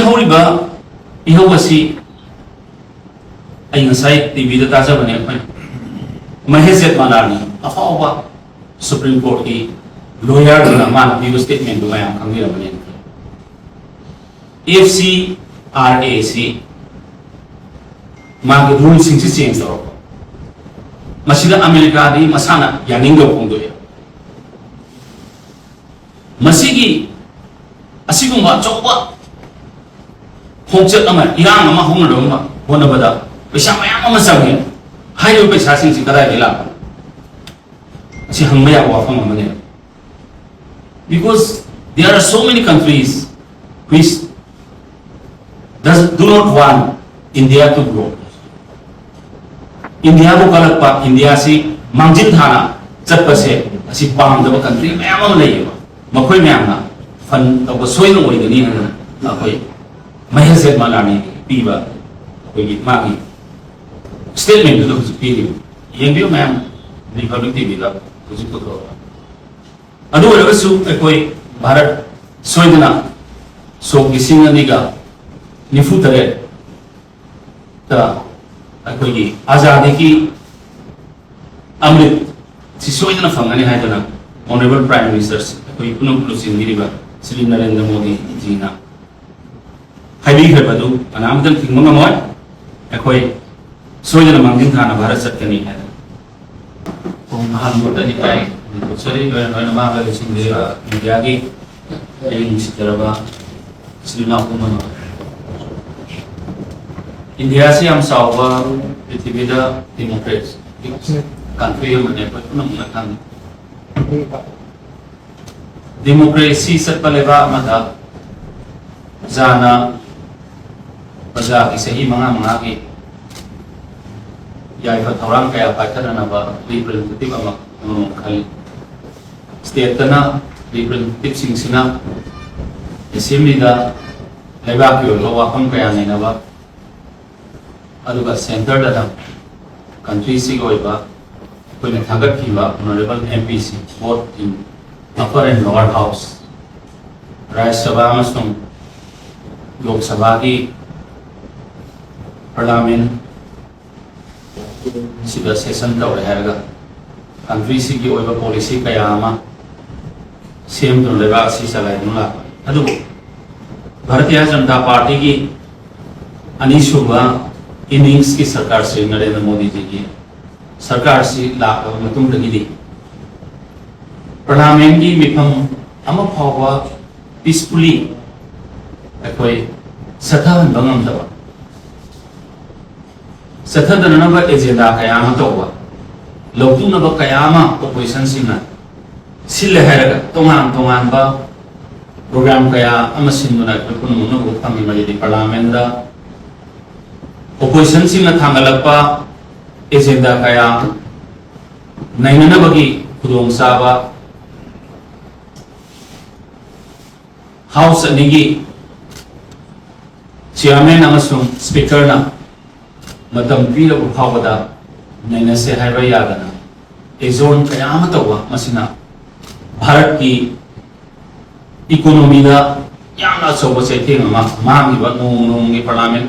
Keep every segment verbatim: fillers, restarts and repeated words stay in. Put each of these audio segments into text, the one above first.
ꯍꯧꯔꯤꯕ ꯏꯍꯧ ꯑꯁꯤ ꯑꯩ ꯉꯁꯥꯏ ꯇꯤꯚꯤꯗ ꯇꯥꯖꯕꯅꯦ꯫ ꯑꯩꯈꯣꯏ ꯃꯍꯦꯁ ꯖꯦꯠꯃꯂꯥꯅꯤ, ꯑꯐꯥꯎꯕ ꯁꯨꯄ꯭ꯔꯤꯝ ꯀꯣꯔꯠꯀꯤ ꯂꯣꯌꯔꯗꯨꯅ ꯃꯥꯅ ꯄꯤꯕ ꯁ꯭ꯇꯦꯠꯃꯦꯟꯗꯨ ꯃꯌꯥꯝ ꯈꯪꯕꯤꯔꯝꯒꯅꯤ꯫ ꯑꯦꯐ ꯁꯤ ꯑꯥꯔ ꯑꯦ ꯁꯤ ꯃꯥꯒꯤ ꯔꯨꯜꯁꯤꯡꯁꯤ ꯆꯦꯟꯖ ꯇꯧꯔꯛꯄ, ꯃꯁꯤꯗ ꯑꯃꯦꯔꯤꯀꯥꯗꯤ ꯃꯁꯥꯅ ꯌꯥꯅꯤꯡꯗꯕ ꯐꯣꯡꯗꯣꯛꯑꯦ꯫ ꯃꯁꯤꯒꯤ ꯑꯁꯤꯒꯨꯝꯕ ꯑꯆꯧꯕ ꯈꯣꯡꯆꯠ ꯑꯃ, ꯏꯔꯥꯡ ꯑꯃ ꯍꯧꯅꯅꯕ ꯍꯣꯠꯅꯕꯗ ꯄꯩꯁꯥ ꯃꯌꯥꯝ ꯑꯃ ꯆꯪꯉꯦ꯫ ꯍꯥꯏꯔꯤꯕ ꯄꯩꯁꯥꯁꯤꯡꯁꯤ ꯀꯗꯥꯏꯗꯒꯤ ꯂꯥꯛꯄꯅꯣ? ꯑꯁꯤ ꯍꯪꯕ ꯌꯥꯕ ꯋꯥꯐꯝ ꯑꯃꯅꯦ꯫ Because there are so many countries which does, do not want India to grow. ꯏꯟꯗꯤꯌꯥꯕꯨ ꯀꯜꯂꯛꯄ, ꯏꯟꯗꯤꯌꯥꯁꯤ ꯃꯥꯡꯖꯤꯟ ꯊꯥꯅ ꯆꯠꯄꯁꯦ ꯑꯁꯤ ꯄꯥꯝꯗꯕ ꯀꯟꯇ꯭ꯔꯤ ꯃꯌꯥꯝ ꯑꯃ ꯂꯩꯌꯦꯕ꯫ ꯃꯈꯣꯏ ꯃꯌꯥꯝꯅ ꯐꯟ ꯇꯧꯕ ꯁꯣꯏꯗꯅ ꯑꯣꯏꯒꯅꯤ ꯍꯥꯏꯅ ꯑꯩꯈꯣꯏ ꯃꯍꯦꯁ ꯖꯦꯠꯃꯂꯥꯅꯤ ꯄꯤꯕ ꯑꯩꯈꯣꯏꯒꯤ ꯃꯥꯒꯤ ꯁ꯭ꯇꯦꯠꯃꯦꯟꯗꯨꯗ ꯍꯧꯖꯤꯛ ꯄꯤꯔꯤꯕ꯫ ꯌꯦꯡꯕꯤꯌꯨ ꯃꯌꯥꯝ, ꯔꯤꯄꯕ꯭ꯂꯤꯛ ꯇꯤꯚꯤꯗ ꯍꯧꯖꯤꯛ ꯄꯨꯊꯣꯛꯑꯒ꯫ ꯑꯗꯨ ꯑꯣꯏꯔꯒꯁꯨ ꯑꯩꯈꯣꯏ ꯚꯥꯔꯠ ꯁꯣꯏꯗꯅ ꯁꯣꯛ ꯂꯤꯁꯤꯡ ꯑꯅꯤꯒ ꯅꯤꯐꯨ ꯇꯔꯦꯠꯇ ꯑꯩꯈꯣꯏꯒꯤ ꯑꯖꯥꯗꯤꯒꯤ ꯑꯃ꯭ꯔꯤꯠ ꯁꯤ ꯁꯣꯏꯗꯅ ꯐꯪꯒꯅꯤ ꯍꯥꯏꯗꯅ Honourable Prime Minister ꯑꯩꯈꯣꯏ ꯄꯨꯟꯅ ꯂꯨꯆꯤꯡꯕꯤꯔꯤꯕ ꯁ꯭ꯔꯤ ꯅꯔꯦꯟꯗ꯭ꯔ ꯃꯣꯗꯤꯖꯤꯅ ꯍꯥꯏꯕꯤꯈ꯭ꯔꯕꯗꯨ ꯀꯅꯥꯝꯇꯅ ꯊꯤꯡꯕ ꯉꯝꯃꯣꯏ꯫ ꯑꯩꯈꯣꯏ ꯁꯣꯏꯗꯅ ꯃꯥꯡꯖꯤꯟ ꯊꯥꯅ ꯚꯥꯔꯠ ꯆꯠꯀꯅꯤ ꯍꯥꯏꯅ꯫ ꯄꯨꯡ ꯑꯍꯥꯟꯕꯗ ꯏꯀꯥꯏ ꯐꯣꯡꯗꯣꯛꯆꯔꯤ꯫ ꯂꯣꯏꯅ ꯂꯣꯏꯅ ꯃꯥꯡꯂꯒ ꯂꯩꯁꯤꯟꯕꯤꯔꯤꯕ ꯏꯟꯗꯤꯌꯥꯒꯤ ꯑꯩꯒꯤ ꯅꯨꯡꯁꯤꯖꯔꯕ ꯏꯆꯤꯜ ꯏꯅꯥꯎ ꯄꯨꯝꯅꯃꯛ꯫ ꯏꯟꯗꯤꯌꯥꯁꯤ ꯌꯥꯝ ꯆꯥꯎꯕ, ꯄ꯭ꯔꯤꯊꯤꯕꯤꯗ ꯗꯤꯃꯣꯀ꯭ꯔꯦꯁꯤ ꯀꯟꯇ꯭ꯔꯤ ꯑꯃꯅꯤ, ꯑꯩꯈꯣꯏ ꯄꯨꯝꯅꯃꯛꯅ ꯈꯪꯏ꯫ ꯗꯤꯃꯣꯀ꯭ꯔꯦꯁꯤ ꯆꯠꯄ ꯂꯩꯕꯥꯛ ꯑꯃꯗ ꯄ꯭ꯔꯖꯥꯅ, ꯄ꯭ꯔꯖꯥꯒꯤ ꯆꯍꯤ ꯃꯉꯥ ꯃꯉꯥꯒꯤ ꯌꯥꯏꯐ ꯊꯧꯔꯥꯡ ꯀꯌꯥ ꯄꯥꯏꯈꯠꯅꯅꯕ ꯔꯤꯄ꯭ꯔꯖꯦꯟꯇꯦꯇꯤꯚ ꯑꯃ ꯑꯃꯃꯝ ꯈꯜꯂꯤ꯫ ꯁ꯭ꯇꯦꯠꯇꯅ ꯔꯤꯄ꯭ꯔꯖꯦꯟꯇꯦꯇꯤꯚꯁꯤꯡꯁꯤꯅ ꯑꯦꯁꯦꯝꯕ꯭ꯂꯤꯗ ꯂꯩꯕꯥꯛꯀꯤ ꯑꯣꯏꯕ ꯋꯥꯐꯝ ꯀꯌꯥ ꯅꯩꯅꯕ, ꯑꯗꯨꯒ ꯁꯦꯟꯇꯔꯗꯅ ꯀꯟꯇ꯭ꯔꯤꯁꯤꯒꯤ ꯑꯣꯏꯕ ꯑꯩꯈꯣꯏꯅ ꯊꯥꯒꯠꯈꯤꯕ Honourable M P ꯁꯤꯡ, both in Upper and Lower House, ꯔꯥꯖ꯭ꯌ ꯁꯚꯥ ꯑꯃꯁꯨꯡ ꯂꯣꯛ ꯁꯚꯥꯒꯤ ꯄꯥꯔꯂꯥꯃꯦꯟ ꯁꯤꯗ ꯁꯦꯁꯟ ꯇꯧꯔꯦ ꯍꯥꯏꯔꯒ ꯀꯟꯇ꯭ꯔꯤꯁꯤꯒꯤ ꯑꯣꯏꯕ ꯄꯣꯂꯤꯁꯤ ꯀꯌꯥ ꯑꯃ ꯁꯦꯝꯗꯨꯅ ꯂꯩꯕꯥꯛ ꯑꯁꯤ ꯆꯂꯥꯏꯗꯨꯅ ꯂꯥꯛꯄꯅꯤ꯫ ꯑꯗꯨꯕꯨ ꯚꯥꯔꯇꯤꯌ ꯖꯅꯇꯥ ꯄꯥꯔꯇꯤꯒꯤ ꯑꯅꯤꯁꯨꯕ ꯏꯅꯤꯡꯁꯀꯤ ꯁꯔꯀꯥꯔꯁꯤ ꯅꯔꯦꯟꯗ꯭ꯔ ꯃꯣꯗꯤꯖꯤꯒꯤ ꯁꯔꯀꯥꯔꯁꯤ ꯂꯥꯛꯂꯕ ꯃꯇꯨꯡꯗꯒꯤꯗꯤ ꯄꯥꯔꯂꯥꯃꯦꯟꯒꯤ ꯃꯤꯐꯝ ꯑꯃ ꯐꯥꯎꯕ ꯄꯤꯁꯐꯨꯜꯂꯤ ꯑꯩꯈꯣꯏ ꯆꯠꯊꯍꯟꯕ ꯉꯝꯗꯕ, ꯆꯠꯊꯗꯅꯅꯕ ꯑꯦꯖꯦꯟꯗꯥ ꯀꯌꯥ ꯑꯃ ꯇꯧꯕ, ꯂꯧꯊꯣꯛꯅꯕ ꯀꯌꯥ ꯑꯃ ꯑꯣꯄꯣꯖꯤꯁꯟꯁꯤꯡꯅ ꯁꯤꯜꯂꯦ ꯍꯥꯏꯔꯒ ꯇꯣꯉꯥꯟ ꯇꯣꯉꯥꯟꯕ ꯄ꯭ꯔꯣꯒ꯭ꯔꯥꯝ ꯀꯌꯥ ꯑꯃ ꯁꯤꯟꯗꯨꯅ ꯑꯩꯈꯣꯏ ꯄꯨꯝꯅꯃꯛꯅ ꯎꯕ ꯐꯪꯉꯤ꯫ ꯃꯗꯨꯗꯤ ꯄꯥꯔꯂꯥꯃꯦꯟꯗ ꯑꯣꯄꯣꯖꯤꯁꯟꯁꯤꯡꯅ ꯊꯥꯡꯒꯠꯂꯛꯄ ꯑꯦꯖꯦꯟꯗꯥ ꯀꯌꯥ ꯅꯩꯅꯅꯕꯒꯤ ꯈꯨꯗꯣꯡꯆꯥꯕ ꯍꯥꯎꯁ ꯑꯅꯤꯒꯤ ꯆꯤꯌꯥꯔꯃꯦꯟ ꯑꯃꯁꯨꯡ ꯁ꯭ꯄꯤꯀꯔꯅ ꯃꯇꯝ ꯄꯤꯔꯕ ꯐꯥꯎꯕꯗ ꯅꯩꯅꯁꯦ ꯍꯥꯏꯕ ꯌꯥꯗꯅ ꯑꯦꯖꯣꯔꯟ ꯀꯌꯥ ꯑꯃ ꯇꯧꯕ, ꯃꯁꯤꯅ ꯚꯥꯔꯠꯀꯤ ꯏꯀꯣꯅꯣꯃꯤꯗ ꯌꯥꯝꯅ ꯑꯆꯧꯕ ꯆꯩꯊꯦꯡ ꯑꯃ, ꯃꯥꯡꯂꯤꯕ ꯅꯣꯡꯃ ꯅꯣꯡꯃꯒꯤ ꯄꯥꯔꯂꯥꯃꯦꯟ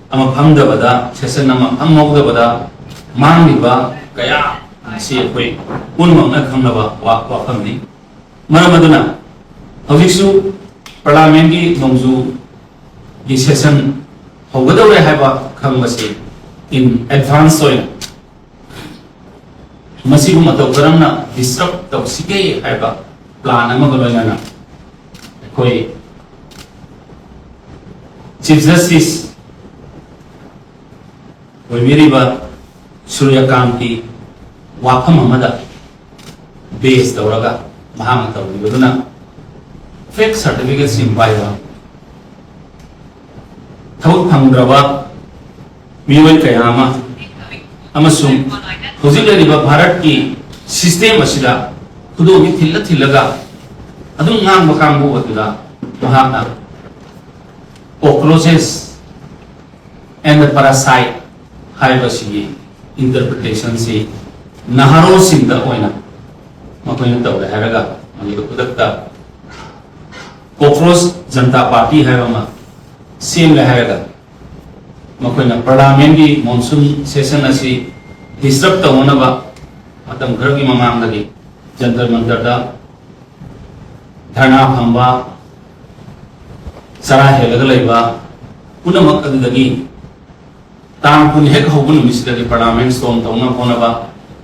ꯑꯃ ꯐꯝꯗꯕꯗ, ꯁꯦꯁꯟ ꯑꯃ ꯐꯝꯍꯧꯗꯕꯗ ꯃꯥꯡꯂꯤꯕ ꯀꯌꯥ ꯑꯁꯤ ꯑꯩꯈꯣꯏ ꯄꯨꯝꯅꯃꯛꯅ ꯈꯪꯅꯕ ꯋꯥ-, ꯋꯥꯐꯝꯅꯤ꯫ ꯃꯔꯝ ꯑꯗꯨꯅ ꯍꯧꯖꯤꯛꯁꯨ ꯄꯥꯔꯂꯥꯃꯦꯟꯒꯤ ꯅꯣꯡꯖꯨꯒꯤ ꯁꯦꯁꯟ ꯍꯧꯒꯗꯧꯔꯦ ꯍꯥꯏꯕ ꯈꯪꯕꯁꯤ in advance ꯑꯣꯏꯅ ꯃꯁꯤꯕꯨ ꯃꯇꯧ ꯀꯔꯝꯅ ꯗꯤꯁꯇꯔꯕ ꯇꯧꯁꯤꯒꯦ ꯍꯥꯏꯕ ꯄ꯭ꯂꯥꯟ ꯑꯃꯒ ꯂꯣꯏꯅꯅ ꯑꯩꯈꯣꯏ ꯆꯤꯐ ꯖꯁꯇꯤꯁ ꯑꯣꯏꯕꯤꯔꯤꯕ ꯁꯨꯔ꯭ꯌꯀꯥꯟꯇꯤ ꯋꯥꯐꯝ ꯑꯃꯗ ꯕꯦꯁ ꯇꯧꯔꯒ ꯃꯍꯥꯛꯅ ꯇꯧꯔꯤꯕꯗꯨꯅ ꯐꯦꯛ ꯁꯥꯔꯇꯤꯐꯤꯀꯦꯠꯁꯤꯡ ꯄꯥꯏꯕ, ꯊꯕꯛ ꯐꯪꯗ꯭ꯔꯕ ꯃꯤꯑꯣꯏ ꯀꯌꯥ ꯑꯃ ꯑꯃꯁꯨꯡ ꯍꯧꯖꯤꯛ ꯂꯩꯔꯤꯕ ꯚꯥꯔꯠꯀꯤ ꯁꯤꯁꯇꯦꯝ ꯑꯁꯤꯗ ꯈꯨꯗꯣꯡ ꯊꯤꯜꯂ ꯊꯤꯜꯂꯒ ꯑꯗꯨꯝ ꯉꯥꯡꯕ ꯀꯥꯡꯕꯨ ꯑꯗꯨꯗ ꯃꯍꯥꯛꯅ cockroaches and parasite ꯍꯥꯏꯕꯁꯤꯒꯤ ꯏꯟꯇꯔꯄ꯭ꯔꯤꯇꯦꯁꯟꯁꯤ ꯅꯍꯥꯔꯣꯜꯁꯤꯡꯗ ꯑꯣꯏꯅ ꯃꯈꯣꯏꯅ ꯇꯧꯔꯦ ꯍꯥꯏꯔꯒ ꯃꯗꯨꯗ ꯈꯨꯗꯛꯇ ꯀꯣꯀ꯭ꯔꯣꯁ ꯖꯟꯇꯥ ꯄꯥꯔꯇꯤ ꯍꯥꯏꯕ ꯑꯃ ꯁꯦꯝꯂꯦ ꯍꯥꯏꯔꯒ ꯃꯈꯣꯏꯅ ꯄꯥꯔꯂꯤꯌꯥꯃꯦꯟꯒꯤ ꯃꯣꯟꯁꯨꯟ ꯁꯦꯁꯟ ꯑꯁꯤ ꯗꯤꯁꯇꯔꯕ ꯇꯧꯅꯅꯕ ꯃꯇꯝ ꯈꯔꯒꯤ ꯃꯃꯥꯡꯗꯒꯤ ꯖꯟꯇꯔ ꯃꯟꯇꯔꯗ ꯙꯔꯅꯥ ꯐꯝꯕ, ꯆꯔꯥ ꯍꯦꯜꯂꯒ ꯂꯩꯕ ꯄꯨꯝꯅꯃꯛ ꯑꯗꯨꯗꯒꯤ ꯇꯥꯡ ꯀꯨꯟ ꯍꯦꯛ ꯍꯧꯕ ꯅꯨꯃꯤꯠꯁꯤꯗꯒꯤ ꯄꯥꯔꯂꯤꯌꯥꯃꯦꯟ ꯁ꯭ꯇꯣꯝ ꯇꯧꯅꯕ ꯍꯣꯠꯅꯕ,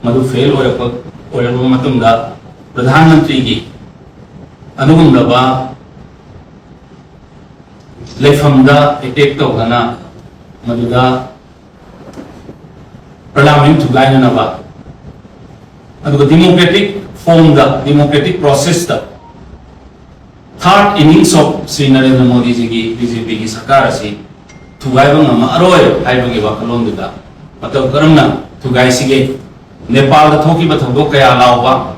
ꯃꯗꯨ ꯐꯦꯜ ꯑꯣꯏꯔꯛꯄ ꯑꯣꯏꯔꯛꯂꯕ ꯃꯇꯨꯡꯗ ꯄ꯭ꯔꯙꯥꯟ ꯃꯟꯇ꯭ꯔꯤꯒꯤ ꯑꯗꯨꯒꯨꯝꯂꯕ ꯂꯩꯐꯝꯗ ꯑꯦꯇꯦꯛ ꯇꯧꯗꯅ ꯃꯗꯨꯗ ꯄꯥꯔꯂꯤꯌꯥꯃꯦꯟ ꯊꯨꯒꯥꯏꯅꯅꯕ, ꯑꯗꯨꯒ ꯗꯤꯃꯣꯀ꯭ꯔꯦꯇꯤꯛ ꯐꯣꯝꯗ, ꯗꯤꯃꯣꯀ꯭ꯔꯦꯇꯤꯛ ꯄ꯭ꯔꯣꯁꯦꯁꯇ ꯊꯥꯔꯠ ꯏꯅꯤꯡꯁ ꯑꯣꯐ ꯁ꯭ꯔꯤ ꯅꯔꯦꯟꯗ꯭ꯔ ꯃꯣꯗꯤꯖꯤꯒꯤ ꯕꯤ ꯖꯦ ꯄꯤꯒꯤ ꯁꯔꯀꯥꯔ ꯑꯁꯤ ꯊꯨꯒꯥꯏꯕ ꯉꯝꯃꯛꯑꯔꯣꯏ ꯍꯥꯏꯕꯒꯤ ꯋꯥꯈꯜꯂꯣꯟꯗꯨꯗ ꯃꯇꯧ ꯀꯔꯝꯅ ꯊꯨꯒꯥꯏꯁꯤꯒꯦ? ꯅꯦꯄꯥꯜꯗ ꯊꯣꯛꯈꯤꯕ ꯊꯧꯗꯣꯛ ꯀꯌꯥ ꯂꯥꯎꯕ,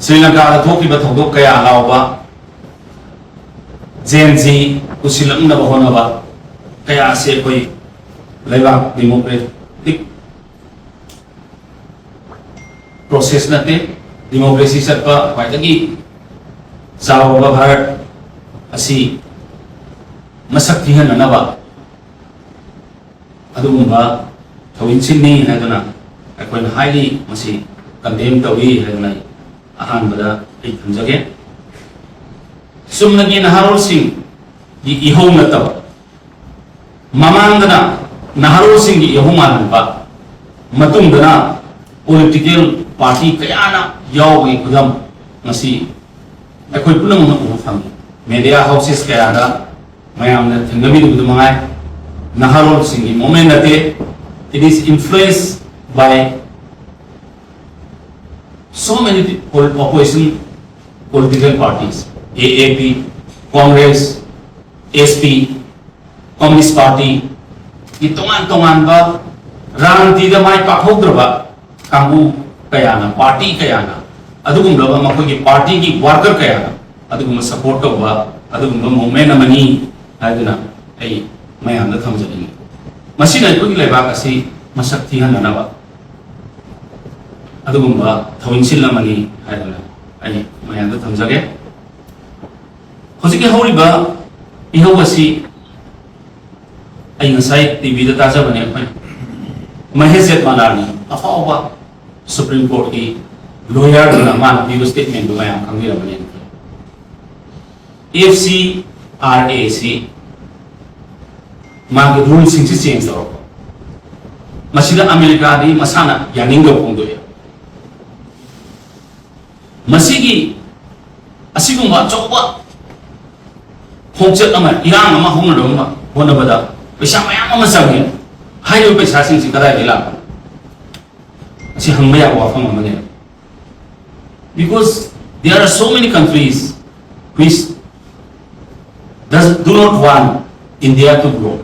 ꯁ꯭ꯔꯤꯂꯪꯀꯥꯗ ꯊꯣꯛꯈꯤꯕ ꯊꯧꯗꯣꯛ ꯀꯌꯥ ꯂꯥꯎꯕ, ꯖꯦꯟ ꯖꯤ ꯄꯨꯁꯤꯜꯂꯛꯅꯕ ꯍꯣꯠꯅꯕ ꯀꯌꯥ ꯑꯁꯤ ꯑꯩꯈꯣꯏ ꯂꯩꯕꯥꯛ ꯗꯤꯃꯣꯀ꯭ꯔꯦꯇꯤꯛ ꯄ꯭ꯔꯣꯁꯦꯁ ꯅꯠꯇꯦ꯫ ꯗꯤꯃꯣꯀ꯭ꯔꯦꯁꯤ ꯆꯠꯄ ꯈ꯭ꯋꯥꯏꯗꯒꯤ ꯆꯥꯎꯔꯕ ꯚꯥꯔꯠ ꯑꯁꯤ ꯃꯁꯛ ꯊꯤꯍꯟꯅꯅꯕ ꯑꯗꯨꯒꯨꯝꯕ ꯊꯧꯑꯣꯡꯁꯤꯡꯅꯤ ꯍꯥꯏꯗꯨꯅ ꯑꯩꯈꯣꯏꯅ ꯍꯥꯏꯔꯤ꯫ ꯃꯁꯤ ꯀꯟꯗꯦꯝ ꯇꯧꯏ ꯍꯥꯏꯗꯨꯅ ꯑꯩ ꯑꯍꯥꯟꯕꯗ ꯑꯩ ꯊꯝꯖꯒꯦ꯫ ꯆꯨꯝꯅꯒꯤ ꯅꯍꯥꯔꯣꯜꯁꯤꯡꯒꯤ ꯏꯍꯧ ꯅꯠꯇꯕ, ꯃꯃꯥꯡꯗꯅ ꯅꯍꯥꯔꯣꯜꯁꯤꯡꯒꯤ ꯏꯍꯧ ꯃꯥꯟꯍꯟꯕ, ꯃꯇꯨꯡꯗꯅ ꯄꯣꯂꯤꯇꯤꯀꯦꯜ ꯄꯥꯔꯇꯤ ꯀꯌꯥꯅ ꯌꯥꯎꯕꯒꯤ ꯈꯨꯗꯝ ꯉꯁꯤ ꯑꯩꯈꯣꯏ ꯄꯨꯝꯅꯃꯛꯅ ꯎꯕ ꯐꯪꯉꯤ꯫ ꯃꯦꯗꯤꯌꯥ ꯍꯥꯎꯁꯦꯁ ꯀꯌꯥꯗ ꯃꯌꯥꯝꯅ ꯊꯦꯡꯅꯕꯤꯔꯤꯕꯗꯨ ꯃꯉꯥꯏ, ꯅꯍꯥꯔꯣꯜꯁꯤꯡꯒꯤ ꯃꯣꯃꯦꯟ ꯅꯠꯇꯦ, it is influenced by so many opposition political parties, A A P, Congress, S P, Communist Party ꯒꯤ ꯇꯣꯉꯥꯟ ꯇꯣꯉꯥꯟꯕ ꯔꯥꯖꯅꯤꯇꯤꯗ ꯃꯥꯏ ꯄꯥꯛꯍꯧꯗ꯭ꯔꯕ ꯀꯥꯡꯕꯨ ꯀꯌꯥꯅ, ꯄꯥꯔꯇꯤ ꯀꯌꯥꯅ, ꯑꯗꯨꯒꯨꯝꯂꯕ ꯃꯈꯣꯏꯒꯤ ꯄꯥꯔꯇꯤꯒꯤ ꯋꯥꯔꯀꯔ ꯀꯌꯥꯅ ꯑꯗꯨꯒꯨꯝꯕ ꯁꯄꯣꯔꯠ ꯇꯧꯕ ꯑꯗꯨꯒꯨꯝꯕ ꯃꯨꯚꯃꯦꯟ ꯑꯃꯅꯤ ꯍꯥꯏꯗꯨꯅ ꯑꯩ ꯃꯌꯥꯝꯗ ꯊꯝꯖꯅꯤꯡꯏ꯫ ꯃꯁꯤꯅ ꯑꯩꯈꯣꯏꯒꯤ ꯂꯩꯕꯥꯛ ꯑꯁꯤ ꯃꯁꯛ ꯊꯤꯍꯟꯅꯅꯕ ꯑꯗꯨꯒꯨꯝꯕ ꯊꯧꯑꯣꯡꯁꯤꯜ ꯑꯃꯅꯤ ꯍꯥꯏꯗꯨꯅ ꯑꯩ ꯃꯌꯥꯝꯗ ꯊꯝꯖꯒꯦ꯫ ꯍꯧꯖꯤꯛꯀꯤ ꯍꯧꯔꯤꯕ ꯏꯍꯧ ꯑꯁꯤ ꯑꯩ ꯉꯁꯥꯏ ꯇꯤꯚꯤꯗ ꯇꯥꯖꯕꯅꯦ꯫ ꯑꯩꯈꯣꯏ ꯃꯍꯦꯁ ꯖꯦꯠꯃꯂꯥꯅꯤ, ꯑꯐꯥꯎꯕ ꯁꯨꯄ꯭ꯔꯤꯝ ꯀꯣꯔꯠꯀꯤ ꯂꯣꯌꯔꯗꯨꯅ ꯃꯥꯅ ꯄꯤꯕ ꯁ꯭ꯇꯦꯠꯃꯦꯟꯗꯨ ꯃꯌꯥꯝ ꯈꯪꯕꯤꯔꯝꯃꯅꯤ꯫ ꯑꯦꯐ ꯁꯤ ꯑꯥꯔ ꯑꯦ ꯁꯤ ꯃꯥꯒꯤ ꯔꯨꯜꯁꯤꯡꯁꯤ ꯆꯦꯟꯖ ꯇꯧꯔꯛꯄ, ꯃꯁꯤꯗ ꯑꯃꯦꯔꯤꯀꯥꯗꯤ ꯃꯁꯥꯅ ꯌꯥꯅꯤꯡꯗꯕ ꯐꯣꯡꯗꯣꯛꯑꯦ꯫ ꯃꯁꯤꯒꯤ ꯑꯁꯤꯒꯨꯝꯕ ꯑꯆꯧꯕ ꯈꯣꯡꯆꯠ ꯑꯃ, ꯏꯔꯥꯡ ꯑꯃ ꯍꯧꯅꯅꯕ ꯍꯣꯠꯅꯕꯗ ꯄꯩꯁꯥ ꯃꯌꯥꯝ ꯑꯃ ꯆꯪꯉꯦ꯫ ꯍꯥꯏꯔꯤꯕ ꯄꯩꯁꯥꯁꯤꯡꯁꯤ ꯀꯗꯥꯏꯗꯒꯤ ꯂꯥꯛꯄꯅꯣ? ꯑꯁꯤ ꯍꯪꯕ ꯌꯥꯕ ꯋꯥꯐꯝ ꯑꯃꯅꯦ꯫ Because there are so many countries which does, do not want India to grow.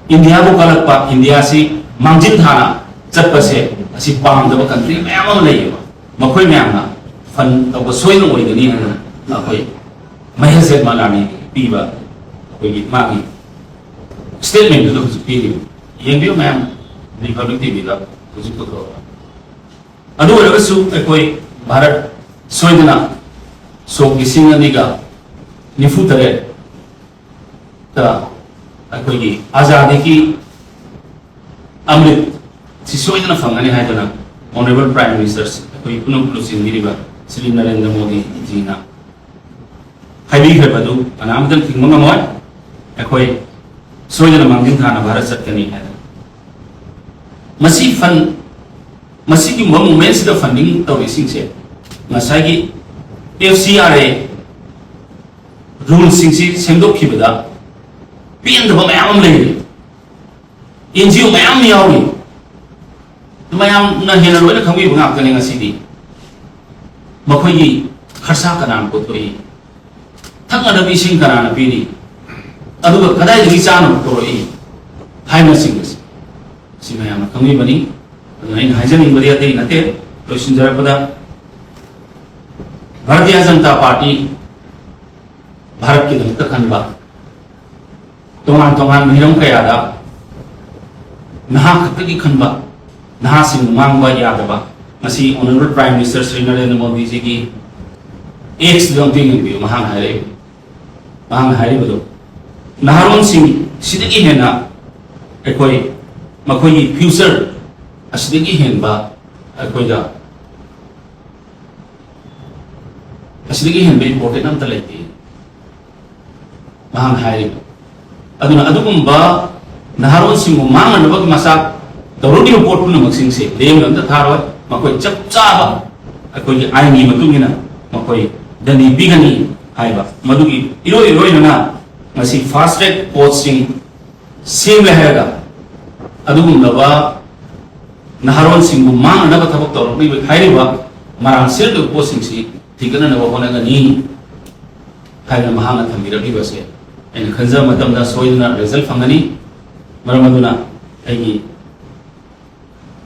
ꯏꯟꯗꯤꯌꯥꯕꯨ ꯀꯜꯂꯛꯄ, ꯏꯟꯗꯤꯌꯥꯁꯤ ꯃꯥꯡꯖꯤꯟ ꯊꯥꯅ ꯆꯠꯄꯁꯦ ꯑꯁꯤ ꯄꯥꯝꯗꯕ ꯀꯟꯇ꯭ꯔꯤ ꯃꯌꯥꯝ ꯑꯃ ꯂꯩꯌꯦꯕ꯫ ꯃꯈꯣꯏ ꯃꯌꯥꯝꯅ ꯐꯟ ꯇꯧꯕ ꯁꯣꯏꯗꯅ ꯑꯣꯏꯒꯅꯤ ꯍꯥꯏꯅ ꯑꯩꯈꯣꯏ ꯃꯍꯦꯁ ꯖꯦꯠꯃꯂꯥꯅꯤ ꯄꯤꯕ ꯑꯩꯈꯣꯏꯒꯤ ꯃꯥꯒꯤ ꯁ꯭ꯇꯦꯠꯃꯦꯟꯗꯨꯗ ꯍꯧꯖꯤꯛ ꯄꯤꯔꯤꯕ꯫ ꯌꯦꯡꯕꯤꯌꯨ ꯃꯌꯥꯝ, ꯔꯤꯄꯕ꯭ꯂꯤꯛ ꯇꯤꯚꯤꯗ ꯍꯧꯖꯤꯛ ꯄꯨꯊꯣꯛꯑꯒ꯫ ꯑꯗꯨ ꯑꯣꯏꯔꯒꯁꯨ ꯑꯩꯈꯣꯏ ꯚꯥꯔꯠ ꯁꯣꯏꯗꯅ ꯁꯣꯛ ꯂꯤꯁꯤꯡ ꯑꯅꯤꯒ ꯅꯤꯐꯨ ꯇꯔꯦꯠꯇ ꯑꯩꯈꯣꯏꯒꯤ ꯑꯖꯥꯗꯤꯒꯤ ꯑꯃ꯭ꯔꯤꯠ ꯁꯤ ꯁꯣꯏꯗꯅ ꯐꯪꯒꯅꯤ ꯍꯥꯏꯗꯅ Honourable Prime Minister ꯑꯩꯈꯣꯏ ꯄꯨꯝꯅꯃꯛ ꯂꯨꯆꯤꯡꯕꯤꯔꯤꯕ ꯁ꯭ꯔꯤ ꯅꯔꯦꯟꯗ꯭ꯔ ꯃꯣꯗꯤꯖꯤꯅ ꯍꯥꯏꯕꯤꯈ꯭ꯔꯕꯗꯨ ꯀꯅꯥꯝꯇꯅ ꯊꯤꯡꯕ ꯉꯝꯃꯣꯏ꯫ ꯑꯩꯈꯣꯏ ꯁꯣꯏꯗꯅ ꯃꯥꯡꯖꯤꯟ ꯊꯥꯅ ꯚꯥꯔꯠ ꯆꯠꯀꯅꯤ ꯍꯥꯏꯅ꯫ ꯃꯁꯤ ꯐꯟ, ꯃꯁꯤꯒꯨꯝꯕ ꯃꯨꯚꯃꯦꯟꯁꯤꯗ ꯐꯟꯗꯤꯡ ꯇꯧꯔꯤꯁꯤꯡꯁꯦ ꯉꯁꯥꯏꯒꯤ ꯑꯦꯐ ꯁꯤ ꯑꯥꯔ ꯑꯦ ꯔꯨꯜꯁꯤꯡꯁꯤ ꯁꯦꯝꯗꯣꯛꯈꯤꯕꯗ ꯄꯦꯟꯗꯕ ꯃꯌꯥꯝ ꯑꯃ ꯂꯩꯔꯤ꯫ ꯑꯦꯟ ꯖꯤ ꯑꯣ ꯃꯌꯥꯝ ꯑꯃ ꯌꯥꯎꯔꯤ꯫ ꯃꯌꯥꯝꯅ ꯍꯦꯟꯅ ꯂꯣꯏꯅ ꯈꯪꯕꯤꯕ ꯉꯥꯛꯇꯅꯤ ꯉꯁꯤꯗꯤ꯫ ꯃꯈꯣꯏꯒꯤ ꯈꯔꯁꯥ ꯀꯅꯥꯅ ꯄꯨꯊꯣꯛꯏ? ꯊꯛꯅꯅꯕ ꯏꯁꯤꯡ ꯀꯅꯥꯅ ꯄꯤꯔꯤ? ꯑꯗꯨꯒ ꯀꯗꯥꯏꯗꯒꯤ ꯆꯥꯅꯕ ꯄꯨꯔꯛꯏ? ꯍꯥꯏꯕꯅꯆꯤꯡꯕꯁꯤ ꯁꯤ ꯃꯌꯥꯝꯅ ꯈꯪꯕꯤꯕꯅꯤ꯫ ꯑꯗꯨꯅ ꯑꯩꯅ ꯍꯥꯏꯖꯅꯤꯡꯕꯗꯤ ꯑꯇꯩ ꯅꯠꯇꯦ꯫ ꯂꯣꯏꯁꯤꯟꯖꯔꯛꯄꯗ, ꯚꯥꯔꯇꯤꯌ ꯖꯅꯇꯥ ꯄꯥꯔꯇꯤ ꯚꯥꯔꯠꯀꯤꯗꯃꯛꯇ ꯈꯟꯕ, ꯇꯣꯉꯥꯟ ꯇꯣꯉꯥꯟꯕ ꯍꯤꯔꯝ ꯀꯌꯥꯗ ꯅꯍꯥ ꯈꯛꯇꯒꯤ ꯈꯟꯕ, ꯅꯍꯥꯁꯤꯡ ꯃꯥꯡꯕ ꯌꯥꯗꯕ, ꯃꯁꯤ Honourable Prime Minister Shri Narendra ꯃꯣꯗꯤꯖꯤꯒꯤ ꯑꯦꯛꯁꯇꯨꯗ ꯑꯝꯇ ꯌꯦꯡꯕꯤꯌꯨ, ꯃꯍꯥꯛꯅ ꯍꯥꯏꯔꯛꯏ, ꯃꯍꯥꯛꯅ ꯍꯥꯏꯔꯤꯕꯗꯣ, ꯅꯍꯥꯔꯣꯟꯁꯤꯡ ꯁꯤꯗꯒꯤ ꯍꯦꯟꯅ ꯑꯩꯈꯣꯏ ꯃꯈꯣꯏꯒꯤ ꯐ꯭ꯌꯨꯆꯔ ꯑꯁꯤꯗꯒꯤ ꯍꯦꯟꯕ ꯑꯩꯈꯣꯏꯗ ꯑꯁꯤꯗꯒꯤ ꯍꯦꯟꯕ ꯏꯝꯄꯣꯔꯇꯦꯟ ꯑꯝꯇ ꯂꯩꯇꯦ꯫ ꯃꯍꯥꯛꯅ ꯍꯥꯏꯔꯤꯕ ꯑꯗꯨꯅ ꯑꯗꯨꯒꯨꯝꯕ ꯅꯍꯥꯔꯣꯟꯁꯤꯡꯕꯨ ꯃꯥꯡꯅꯅꯕꯒꯤ ꯃꯆꯥꯛ ꯇꯧꯔꯛꯂꯤꯕ ꯄꯣꯠ ꯄꯨꯝꯅꯃꯛꯁꯤꯡꯁꯦ ꯂꯦꯝꯅ ꯑꯝꯇ ꯊꯥꯔꯣꯏ꯫ ꯃꯈꯣꯏ ꯆꯞ ꯆꯥꯕ ꯑꯩꯈꯣꯏꯒꯤ ꯑꯥꯏꯟꯒꯤ ꯃꯇꯨꯡ ꯏꯟꯅ ꯃꯈꯣꯏ ꯗꯟꯗꯤ ꯄꯤꯒꯅꯤ ꯍꯥꯏꯕ ꯃꯗꯨꯒꯤ ꯏꯔꯣꯏ ꯏꯔꯣꯏꯅꯅ ꯉꯁꯤ ꯐꯥꯁ ꯇ꯭ꯔꯦꯛ ꯀꯣꯔꯠꯁꯤꯡ ꯁꯦꯝꯂꯦ ꯍꯥꯏꯔꯒ ꯑꯗꯨꯒꯨꯝꯂꯕ ꯅꯍꯥꯔꯣꯟꯁꯤꯡꯕꯨ ꯃꯥꯡꯅꯅꯕ ꯊꯕꯛ ꯇꯧꯔꯛꯂꯤꯕ ꯍꯥꯏꯔꯤꯕ ꯃꯔꯥꯡ ꯁꯤꯔꯛꯂꯤꯕ ꯄꯣꯠꯁꯤꯡꯁꯤ ꯊꯤꯡꯒꯠꯅꯅꯕ ꯍꯣꯠꯅꯒꯅꯤ ꯍꯥꯏꯗꯅ ꯃꯍꯥꯛꯅ ꯊꯝꯕꯤꯔꯛꯂꯤꯕꯁꯦ ꯑꯩꯅ ꯈꯟꯖꯕ ꯃꯇꯝꯗ ꯁꯣꯏꯗꯅ ꯔꯤꯖꯜ ꯐꯪꯒꯅꯤ꯫ ꯃꯔꯝ ꯑꯗꯨꯅ ꯑꯩꯒꯤ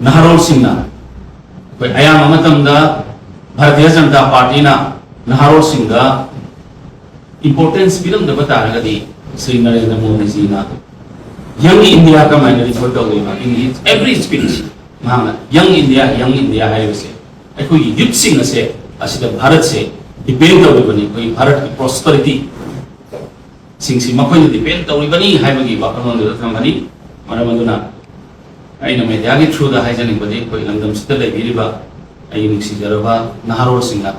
ꯅꯍꯥꯔꯣꯜꯁꯤꯡꯅ ꯑꯩꯈꯣꯏ ꯑꯌꯥꯝꯕ ꯃꯇꯝꯗ ꯚꯥꯔꯇꯤꯌ ꯖꯅꯇꯥ ꯄꯥꯔꯇꯤꯅ ꯅꯍꯥꯔꯣꯜꯁꯤꯡꯗ ꯏꯝꯄꯣꯔꯇꯦꯟꯁ ꯄꯤꯔꯝꯗꯕ ꯇꯥꯔꯒꯗꯤ ꯁ꯭ꯔꯤ ꯅꯔꯦꯟꯗ꯭ꯔ ꯃꯣꯗꯤꯖꯤꯅ ꯌꯪ ꯏꯟꯗꯤꯌꯥ ꯀꯃꯥꯏꯅ ꯔꯤꯐꯔ ꯇꯧꯗꯣꯏꯅꯣ? In his every speech ꯃꯍꯥꯛꯅ ꯌꯪ ꯏꯟꯗꯤꯌꯥ, ꯌꯪ ꯏꯟꯗꯤꯌꯥ ꯍꯥꯏꯔꯤꯕꯁꯦ ꯑꯩꯈꯣꯏꯒꯤ ꯌꯨꯠꯁꯤꯡ ꯑꯁꯦ ꯑꯁꯤꯗ ꯚꯥꯔꯠꯁꯦ ꯗꯤꯄꯦꯟ ꯇꯧꯔꯤꯕꯅꯤ, ꯑꯩꯈꯣꯏꯒꯤ ꯚꯥꯔꯠꯀꯤ ꯄ꯭ꯔꯣꯁꯄꯔꯤꯇꯤ ꯁꯤꯡꯁꯤ ꯃꯈꯣꯏꯅ ꯗꯤꯄꯦꯟ ꯇꯧꯔꯤꯕꯅꯤ ꯍꯥꯏꯕꯒꯤ ꯋꯥꯈꯜꯂꯣꯟꯗꯨꯗ ꯊꯝꯒꯅꯤ꯫ ꯃꯔꯝ ꯑꯗꯨꯅ ꯑꯩꯅ ꯃꯦꯗꯤꯌꯥꯒꯤ ꯊ꯭ꯔꯨꯗ ꯍꯥꯏꯖꯅꯤꯡꯕꯗꯤ ꯑꯩꯈꯣꯏ ꯂꯝꯗꯝꯁꯤꯗ ꯂꯩꯕꯤꯔꯤꯕ ꯑꯩꯒꯤ ꯅꯨꯡꯁꯤꯖꯔꯕ ꯅꯍꯥꯔꯣꯜꯁꯤꯡꯅ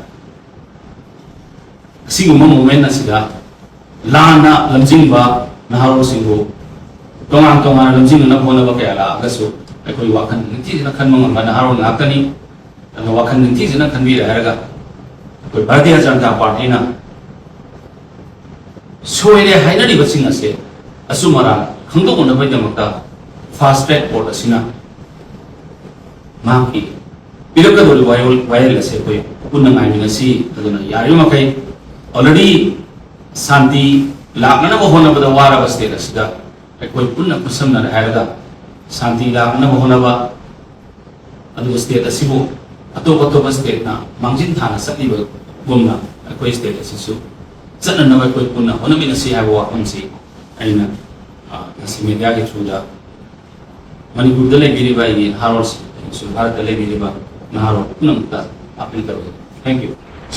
ꯑꯁꯤꯒꯨꯝꯕ ꯃꯣꯃꯦꯟ ꯑꯁꯤꯗ ꯂꯥꯟꯅ ꯂꯝꯖꯤꯡꯕ ꯅꯍꯥꯔꯣꯜꯁꯤꯡꯕꯨ ꯇꯣꯉꯥꯟ ꯇꯣꯉꯥꯟꯅ ꯂꯝꯖꯤꯡꯅꯅꯕ ꯍꯣꯠꯅꯕ ꯀꯌꯥ ꯂꯥꯛꯑꯒꯁꯨ ꯑꯩꯈꯣꯏ ꯋꯥꯈꯜ ꯅꯤꯡꯊꯤꯖꯅ ꯈꯟꯕ ꯉꯝꯕ ꯅꯍꯥꯔꯣꯜ ꯉꯥꯛꯇꯅꯤ꯫ ꯑꯗꯨꯅ ꯋꯥꯈꯜ ꯅꯤꯡꯊꯤꯖꯅ ꯈꯟꯕꯤꯔꯦ ꯍꯥꯏꯔꯒ ꯑꯩꯈꯣꯏ ꯚꯥꯔꯇꯤꯌ ꯖꯅꯇꯥ ꯄꯥꯔꯇꯤꯅ ꯁꯣꯏꯔꯦ ꯍꯥꯏꯅꯔꯤꯕꯁꯤꯡ ꯑꯁꯦ ꯑꯆꯨꯝ ꯑꯔꯥꯟ ꯈꯪꯗꯣꯛꯅꯅꯕꯒꯤꯗꯃꯛꯇ ꯐꯥꯁ ꯇ꯭ꯔꯦꯛ ꯀꯣꯔꯠ ꯑꯁꯤꯅ ꯃꯍꯥꯛꯀꯤ ꯄꯤꯔꯛꯀꯗꯧꯔꯤꯕ ꯋꯥꯌꯦꯜ, ꯋꯥꯌꯦꯜ ꯑꯁꯦ ꯑꯩꯈꯣꯏ ꯄꯨꯟꯅ ꯉꯥꯏꯃꯤꯟꯅꯁꯤ꯫ ꯑꯗꯨꯅ ꯌꯥꯔꯤꯕ ꯃꯈꯩ already ꯁꯥꯟꯇꯤ ꯂꯥꯛꯅꯅꯕ ꯍꯣꯠꯅꯕꯗ ꯋꯥꯔꯕ ꯁ꯭ꯇꯦꯠ ꯑꯁꯤꯗ ꯑꯩꯈꯣꯏ ꯄꯨꯟꯅ ꯈꯨꯠꯁꯝꯅꯔꯦ ꯍꯥꯏꯔꯒ ꯁꯥꯟꯇꯤ ꯂꯥꯛꯅꯕ ꯍꯣꯠꯅꯕ, ꯑꯗꯨꯒ ꯁ꯭ꯇꯦꯠ ꯑꯁꯤꯕꯨ ꯑꯇꯣꯞ ꯑꯇꯣꯞꯄ ꯁ꯭ꯇꯦꯠꯅ ꯃꯥꯡꯖꯤꯟ ꯊꯥꯅ ꯆꯠꯂꯤꯕꯒꯨꯝꯅ ꯑꯩꯈꯣꯏ ꯁ꯭ꯇꯦꯠ ꯑꯁꯤꯁꯨ ꯆꯠꯅꯅꯕ ꯑꯩꯈꯣꯏ ꯄꯨꯟꯅ ꯍꯣꯠꯅꯃꯤꯟꯅꯁꯤ ꯍꯥꯏꯕ ꯋꯥꯐꯝꯁꯤ ꯑꯩꯅ, ꯑ, ꯉꯁꯤ ꯃꯦꯗꯤꯌꯥꯒꯤ ꯊ꯭ꯔꯨꯗ ꯃꯅꯤꯄꯨꯔꯗ ꯂꯩꯕꯤꯔꯤꯕ ꯑꯩꯒꯤ ꯅꯍꯥꯔꯣꯜꯁꯤꯡ ꯑꯃꯁꯨꯡ ꯚꯥꯔꯠꯇ ꯂꯩꯕꯤꯔꯤꯕ ꯅꯍꯥꯔꯣꯜ ꯄꯨꯝꯅꯃꯛꯇ ꯑꯥꯄꯤꯜ ꯇꯧꯏ꯫ Thank you꯫